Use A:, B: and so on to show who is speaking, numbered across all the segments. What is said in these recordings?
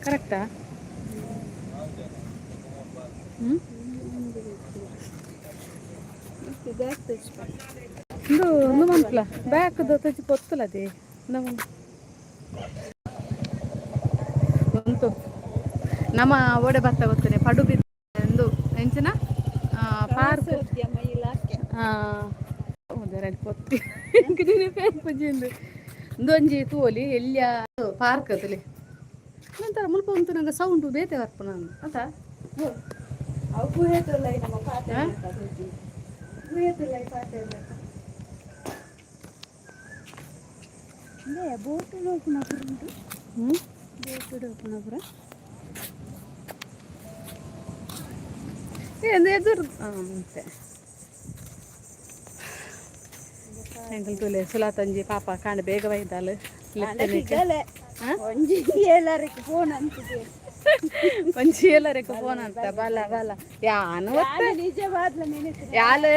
A: ಕರೆಕ್ಟಾ? ಹ್ಞೂ.
B: ಬ್ಯಾಕ್.
A: ಇಂದು ಒಂದು ಮನ್ಪುಲ ಬ್ಯಾಕ್ ತೊಜಿ ಪೊತ್ತುಲದೆ ನಮ್ಮ ಉಂತು. ನಮ್ಮ ಓಡೆ ಬತ್ತ ಗೊತ್ತನೆ, ಪಡುಬಿದ್ದೆ ಎಂದು ಎಂಚಿನ ಪಾರ್ಕ್.
B: ಪ್ರವಾಸೋದ್ಯಮ ಇಲಾಖೆ.
A: ಪೊತ್ತಿ ಪೂಜಿಂದು ಇಂದೊಂಜಿ ತೂವೊಲಿ ಎಲ್ಯ ಪಾರ್ಕ್ ಅತಲೆ. ನಂತರ ಮುಲ್ಪ ಉಂತು ನಂಗೆ ಸೌಂಡ್ ಬೇತೆ ಬರ್ಪುನ ಅತ.
B: ಅವು ಗುಹೆತುಲ್ಲ ನಮ್ಮ ಪಾತೆ. ಗುಹೆತುಲ್ಲ ಪಾತೆ. ಬೋಟ್ ಉಂಟು.
A: ಹ್ಞೂ.
B: Boat open.
A: ಎದುರು ಅಂತೆ. ಎಂಕಲ್ ತೂಲೆ, ಸುಲಾತಂಜಿ ಪಾಪ ಕಾಂಡ ಬೇಗ ಬೈದಾಲ್.
B: ಒಂಜಿ ಏಳರಕ್ಕೆ ಫೋನ್ ಅಂತಿದೆ.
A: ಒಂಜಿ ಏಳರಕ್ಕೆ ಫೋನ್ ಅಂತ. ಬಲ ಬಲ ಯಾನು.
B: ನಿಜವಾದ್ಲ ನೆನೆತು.
A: ಯಾಲ್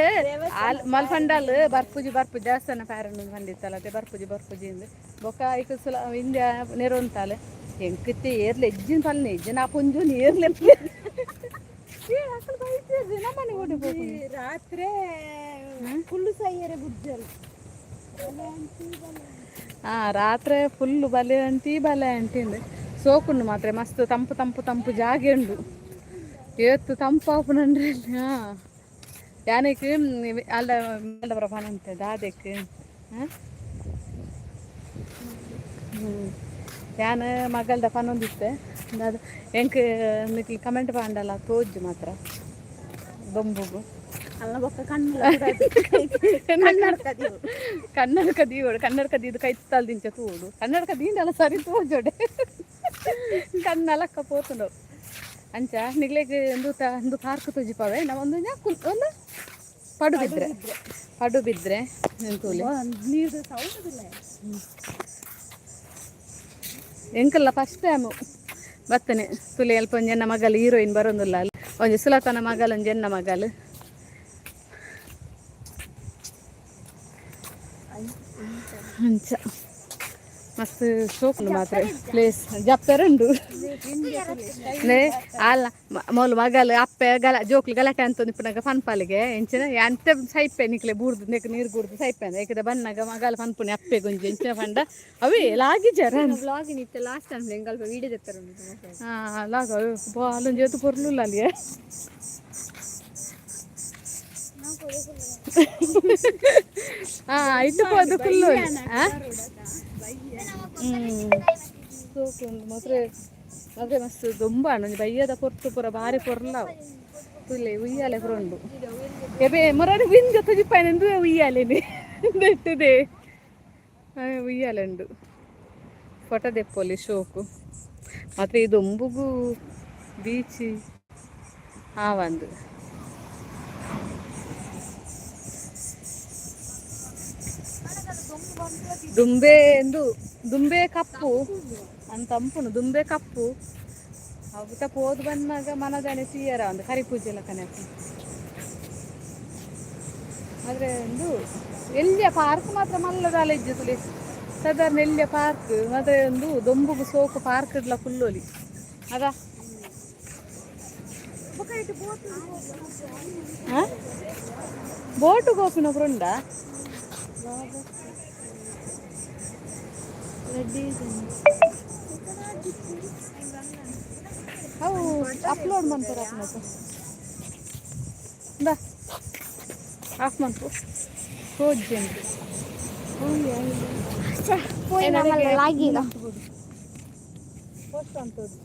A: ಆಲ್ ಮಲ್ಪಂಡಲ್ ಬರ್ಪುಜಿ ಬರ್ಪುಜಿ, ದೇವಸ್ಥಾನ ಪ್ಯಾರನ್ ಬಂದಿತ್ತಲ್ಲ, ಅದೇ ಬರ್ಪುಜಿ ಬರ್ಪುಜಿ ಇಂದು. ಬೊಕ್ಕ ಐಕ್ ಸುಲ ಇಂದ್ಯ ನೆರೊಂತಾಲ್. ಎಂಕಿತ್ತೆ ಏರ್ಲೆ ಎಜ್ಜಿನ ಪಲ್ನೆ ಎಜ್ಜಿನ ಆ ಪುಂಜು ಏರ್ಲೆ ನಮ್ಮನೆ ಓಡಿ ಹೋಗಿ.
B: ರಾತ್ರಿ ಫುಲ್ ಸೈಯರೆ ಬುಜ್ಜಲ್.
A: ಹಾ, ರಾತ್ರಿ ಫುಲ್ ಬಲೆ ಅಂಟಿ ಬಲೆ ಅಂಟಿಂದು. ಸೋಕುಂಡು ಮಾತ್ರ. ಮಸ್ತ್ ತಂಪು ತಂಪು ತಂಪು ಜಾಗೆ ಉಂಡು. ಏತ್ತು ತಂಪು ಆಪುನಂಡ್ರೆ. ಹಾಂ, ಯಾನಕ್ ಅಲ್ಲ ಅಲ್ಲ ಪನಂತೆ ದಾದೆಕ್. ಹಾಂ, ಯಾನ್ ಮಗಲ್ದ ಪನೊಂದಿತ್ತೆ ದಾದ ಎಂಕ್ ನಿಕ್ಲ್ ಕಮೆಂಟ್ ಪಾಂಡಲ ತೋಜು ಮಾತ್ರ ದೊಂಬುಗು.
B: ಅಲ್ಲ, ಬೊಕ್ಕ ಕಣ್ಣು.
A: ಕನ್ನಡಕ ದೀವಡು. ಕನ್ನಡಕ ದೀದು ಕೈತಾಲ್ ದಿಂಚ ತೂಡು. ಕನ್ನಡಕ ದೀಂಡಲ ಸರಿ ತೋಜೋಡೆ, ಕಣ್ಣಲಕ್ಕ ಪೋತುಂಡು. ಅಂಚ ನಿಗ್ಲೆಗ್ ಒಂದು ಒಂದು ಪಾರ್ಕ್ ತೋಜಿಪಾವೆ. ನಾವು ಒಂದು ಒಂದು ಪಡುಬಿದ್ರೆ ಪಡುಬಿದ್ರೆ ತೂಲೆ.
B: ನೀರು ಸೌಂಡ್.
A: ಎಂಕಲ್ಲ ಫಸ್ಟ್ ಟೈಮ್ ಬತ್ತನೆ. ತುಲೆ ಅಲ್ಪ ಒಂಜಿ ಎನ್ನ ಮಗಲ್ ಹೀರೋಯಿನ್ ಬರೋದಿಲ್ಲ ಅಲ್ಲಿ. ಒಂಜಿ ಸುಲತನ ಮಗಲ್, ಒಂಜಿ ಎನ್ನ ಮಗಲ್. ಅಂಚ ಮಸ್ತ್ ಶೋಕುಂಡು ಮಾತ್ರ ಪ್ಲೇಸ್. ಜಪ್ಪೆರುಂಡು ನೇ ಅಲ್ಲ ಮೊಲು ಮಗಲ್ ಅಪ್ಪೆ ಗಲ ಜೋಕ್ಲು ಗಲಾಟೆ ಅಂತ ಇಪ್ಪನಾಗ ಪನ್ಪಾಲಿಗೆ ಎಂಚಿನ ಎಂತ ಸೈಪೆ ನಿಕ್ಲೆ ಬೂರ್ದು ನೆಕ್ ನೀರು ಬೂರ್ದು ಸೈಪೆ ಅಂದ ಏಕದ ಬನ್ನಾಗ ಮಗಲ್ ಪನ್ಪುನಿ ಅಪ್ಪೆ ಗುಂಜಿ ಎಂಚಿನ ಪಂಡ ಅವೇ ಲಾಗಿಜಾರ.
B: ಬ್ಲಾಗ್ ಇತ್ತು ಲಾಸ್ಟ್ ಟೈಮ್, ಎಂಕಲ್ಪ ವೀಡಿಯೋ ತೆತ್ತರ.
A: ಹಾಂ, ಲಾಗ ಅಲ್ಲೊಂದು ಜೊತೆ ಪೊರ್ಲುಲ್ಲ ಅಲ್ಲಿ. ಹಾಂ, ಇಟ್ಟು ಪೋದು ಕುಲ್ಲು. ಹಾಂ, ಸೋಕುಂಡು ಮಾತ್ರ. ಮಾತ್ರ ಮಸ್ತ್ ದೊಂಬ ಒಂಜಿ ಬಯ್ಯದ ಪೊರ್ತು ಪೂರ ಬಾರಿ ಪೊರ್ಲಾವು. ತುಲೆ ಉಯ್ಯಾಲೆ ಪೂರ ಉಂಡು. ಎಬೆ ಮೊರಾಡಿ ವಿಂಜ ತುಜಿಪಾಯನೆಂದು ಉಯ್ಯಾಲೆನೆ ನೆಟ್ಟುದೆ ಉಯ್ಯಾಲೆ ಉಂಡು. ಫೋಟೋ ದೆಪ್ಪೊಲಿ ಶೋಕು ಮಾತ್ರ. ಈ ದೊಂಬುಗು ಬೀಚ್ ಆವಂದು. ದುಂಬೆ ಎಂದು ದುಂಬೆ ಕಪ್ಪು ಅಂತ ಅಂಪುನು. ದುಂಬೆ ಕಪ್ಪು ಅವುತ ಪೋದು ಬಂದಾಗ ಮನದಾನೆ ಸೀಯರ ಒಂದು ಕರಿ ಪೂಜೆ ಎಲ್ಲ ಕನೆ. ಆದ್ರೆ ಒಂದು ಎಲ್ಲಿಯ ಪಾರ್ಕ್ ಮಾತ್ರ ಮಲ್ಲದಾಲ ಇಜ್ಜೆ ತುಲಿ. ಸಾಧಾರಣ ಎಲ್ಲಿಯ ಪಾರ್ಕ್ ಮಾತ್ರ ಒಂದು ದೊಂಬುಗು ಸೋಕು ಪಾರ್ಕ್ ಇಡ್ಲ ಫುಲ್ಲೊಲಿ ಅದ. ಬೋಟು ಗೋಪಿನ ಉಂಡಾ? ಅವು ಅಪ್ಲೋಡ್ ಮಾಡ್ತಾರೆ ಅಪ್ಪ. ಬಾ, ಆಫ್ ಮನ್ಪು ತೋಜ್ಜೆನ್.
B: ಲಾಗಿಗ.
A: ಪೋಸ್ಟ್ ಅಂತದ್ದು.